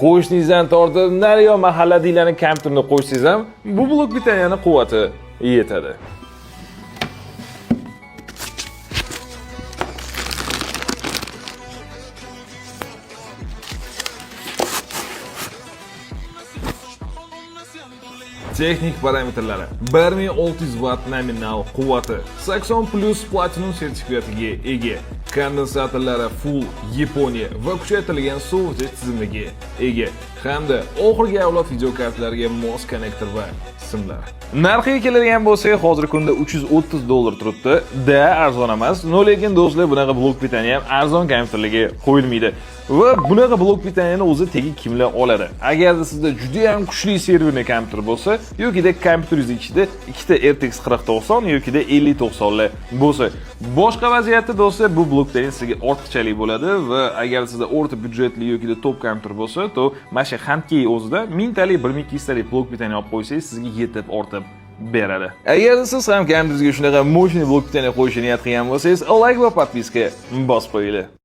Qo'shningizdan tortib nariyoq mahalladagilarni kompyuterini qo'shsangiz ham bu блок питания ni quvvati yetadi. Texnik parametrlari: 1600 watt nominal quvvati, 80 plus platinum sertifikatiga ega, kondensatorlari full Yaponiya va kuchaytirilgan sovutish tizimiga ega hamda oxirgi avlod videokartalarga mos konnektor va simlar. Narxiga keladigan bo'lsak, hozirgi kunda 330 dollar turibdi. Да, arzon emas, но lekin, do'stlar, bunaqa блок питания ham arzon kompyuterlarga qo'yilmaydi. Va bunaqa блок питания ni o'zi tegi kimlar oladi? Agarda sizda juda ham kuchli серверный kompyuter bo'lsa yokida kompyuteringiz ichida ikkita RTX 4090 yokida 5090 lar bo'lsa. Boshqa vaziyatda, do'stlar, bu блок питания sizga ortiqchalik bo'ladi va agar sizda o'rta byudjetli yokida top kompyuter bo'lsa, то mana shu Huntkey o'zida 1000 talik, 1200 talik блок питания olib qo'ysangiz, sizga yetib ortib beradi. Agar siz ham kompyuteringizga shunaqa мощный блок питания qo'yishni niyat qilgan bo'lsangiz, like va подписка bosib qo'yinglar.